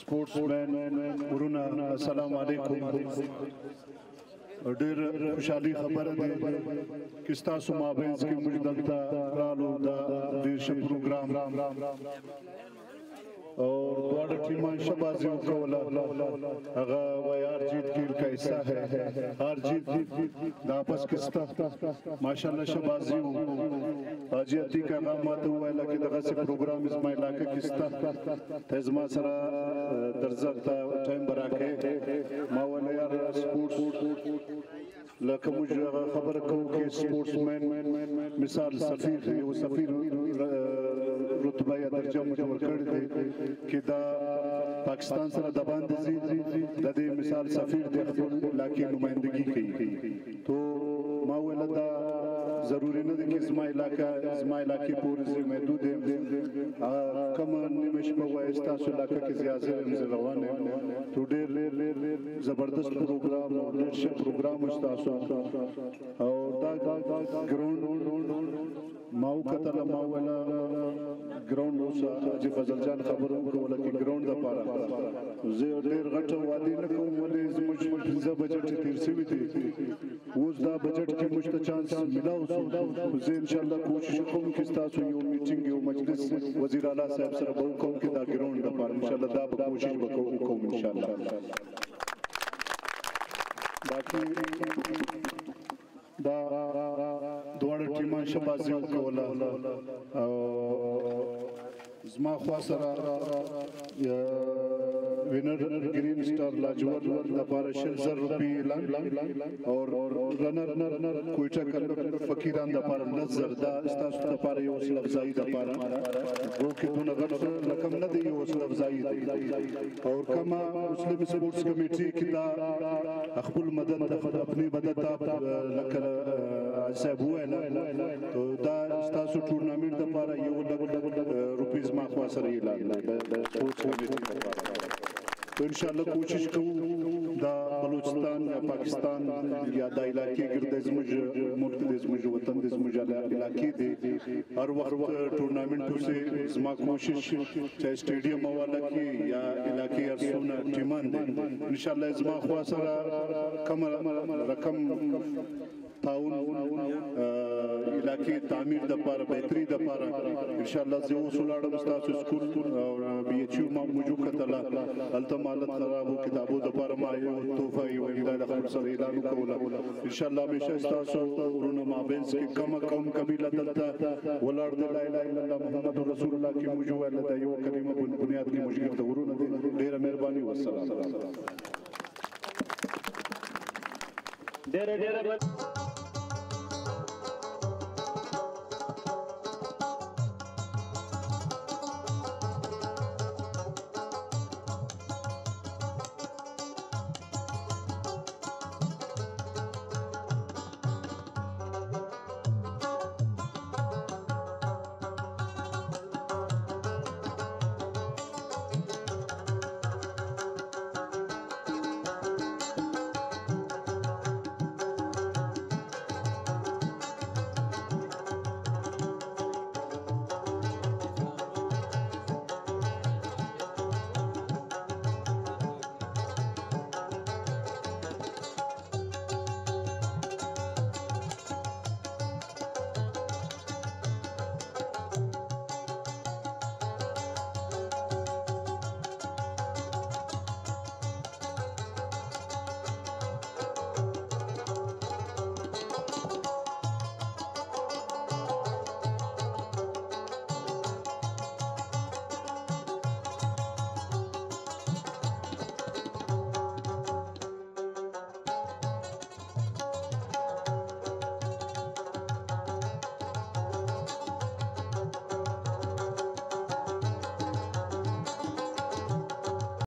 سپورټسمن ورونه، السلام علیکم. ډېر خوشحالي خبره ده چې ستاسو مابینځ کې موږ دلته رالو، دا ډېر ښه پروګرام او دواړه ټیمان ښه بازي وکوله. هغه وایي هر جیت کھیل کا حصہ ہے، هر جیت د آپس کې سته. ماشاءالله ښه بازي وو. حاجي عتیق هغه ماته وویله چې دغسې پروګرام زما علاقه کې سته، ته زما سره درځه، ته ټایم به راکړې. ما ویله یار سپورټس لکه موږ هغه خبره کوو چې سپورټسمن مثال سفیر دی، یو سفیر رتبه یا درجه موږ ورکړې دی چې دا پاکستان سره د باندې ځي، د دې مثال سفیر دی، خپل علاقې نمایندګي کوي. تو ما ویله دا ضروري نه ده چې زما علاقه زما علاقې پورې زه محدود یم. کومه نیمه شپه وایي ستاسو علاقه کې زه حاضر یم، زه روان یم. تو ډېر زبردست پروګرام او ډېر ښه پروګرام و ستاسو. او دا ګراوند ما وکتله، ما ویله ګراوند اوس حاجي فضل جان خبره وکوله چې ګراوند دپاره زه ډېر غټه وعدې نه کوم، ولې زموږ 5 بجټ تېر شوي دي. اوس دا بجټ کې موږ ته چانس ملاو شو، زه انشاءالله کوشش کوم چې ستاسو یو میټینګ یو مجلس وزیر اعلی صاحب سره به وکړم چې دا ګراوند دپاره انشاءالله دا به کوشش به وکړم انشاءالله. باقي دا دواړه ټیمان ښه بازي وکوله. او زما خوا سره وینر ګرین سټار لاجورد دپاره 20,000 روپۍ اعلان او رنر کویټه فقیران دپاره 10,000. دا ستاسو دپاره یو حوصله افزایي دپاره ګو کې دونه غټ رقم نه دی، یو حوصله افزایي دی. او کما مسلم سپورټس کمیټي کې دا خپل مدد اپنی مدد لکه صاحب وویله، تو دا ستاسو ټورنامنټ دپاره 1 لک روپۍ زما خوا سره اعلان دی د سپورټس کمیټي دپاره. تو انشاءالله کوشش کوو دا بلوچستان یا پاکستان یا دا علاقې ګرد زموږ ملک دی، زموږ وطن دی، زموږ علاقې دی، هر وخت ټورنامنټ وسي. زما کوشش چې سټیډیم حواله کې یا علاقې هر څونه ټیمان دی، انشاءالله زما خوا سره کم رقم تعاون علاقې تعمیر د پاره بهتري د پاره انشاءالله زه اوس ولاړم ستاسو سکول او بي ایچ یو ما موږ وکتله، هلته حالت خراب و، کتابو د پاره ما یو تحفه یو امداد خپل سره اعلان وکوله. انشاءالله همیشه ستاسو ورونه مابینځ کې کم قوم قبیله دلته ولاړ دی، لا اله الا الله محمد رسول الله کې موږ وویله، د یو کلمه بنیاد کې موږ ګرده ورونه دي. ډېره مهرباني، والسلام. ډېره ډېره.